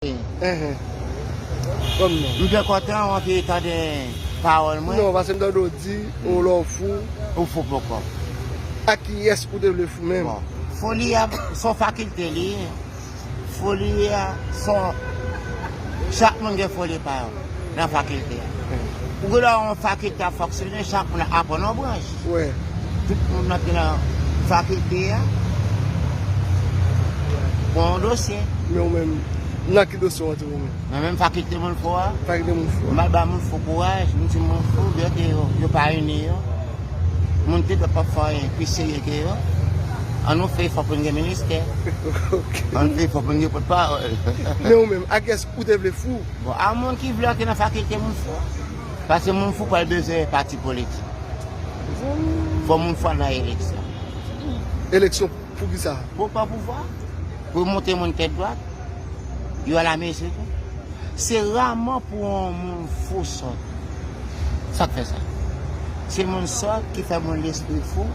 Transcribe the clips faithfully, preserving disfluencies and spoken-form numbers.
Enhen. Kòm non. M te kontan w te tande pawòl mwen. Non, paske m tande w di, ou lè w fou. Ou fou poukò. Ak kiyès ou te vle fou menm? Bon. Foli a, se yon fakilte li ye. Foli a, se yon, chak moun gen foli pa yo nan fakilte a. Ou gen dwa yon fakilte ap fonksyone, chak moun ap aprann yon branch. Wi. Tout moun nan ki nan fakilte a, gen yon dosye. Men ou menm, nan ki dosye w antre ou menm? Nan menm fakilte moun fou a. Fakilte moun fou a. M al ba moun fou kouraj, m di moun fou, byen ke yo, yo pa ini yo. Moun te dwèt p ap fè anyen pi serye ke yo. Ann nou fè efò pou n gen ministè. Ok. Ann fè efò pou n gen pòtpawòl. Men ou menm, a kiyès ou te vle fou? Bon, a moun ki vle antre nan fakilte moun fou. Paske moun fou pral bezwen pati politik. Fò moun fou al nan eleksyon. Eleksyon pou kisa? Pou pran pouvwa. Pou monte moun tèt dwat. Yo al amezi tou. Se raman pou yon moun fou sòt. Sa k fè sa? Se moun sòt ki fè moun lespri fou.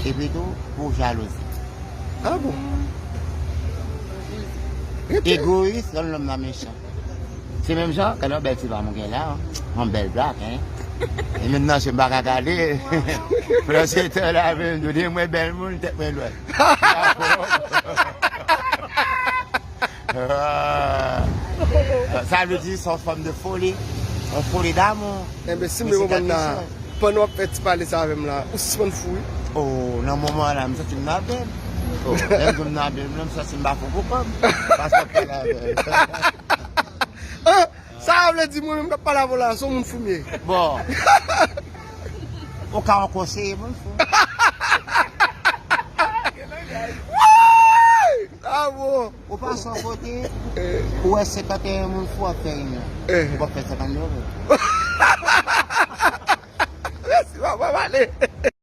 Epi tou, pou jalouzi. A bon? Egoyis, rann lòm nan mechan. Se menm jan, gade yon bèl ti fanm ou gen la, yon bèl blak, hein. E menm nan je m pa ka gade. Prensipal la, menm, nou di mwen bèl moun, tèt mwen lwen. Ah. Sa vle di, se yon fòm de foli, yon foli damou. Enben, si m byen konprann la, pandan w ap fè ti pale sa avè m la, ou sispann fou, wi. Oh, nan moman la, m santi m nan bèl. Oh, lè m di m nan bèl, m santi m pa fou pou kò m. Paske m pale avè l. Ah, sa vle di mwen menm k ap pale avè w la, se yon moun fou m ye. Bon. Ou ka yon konseye moun fou. Woy! Sa bon. Ou pase yon kote, ou wè senkanteyen moun fou ap fè reyinyon. Eh. Ou p ap fè senkanteyen moun. Mèsi, papa, m ale.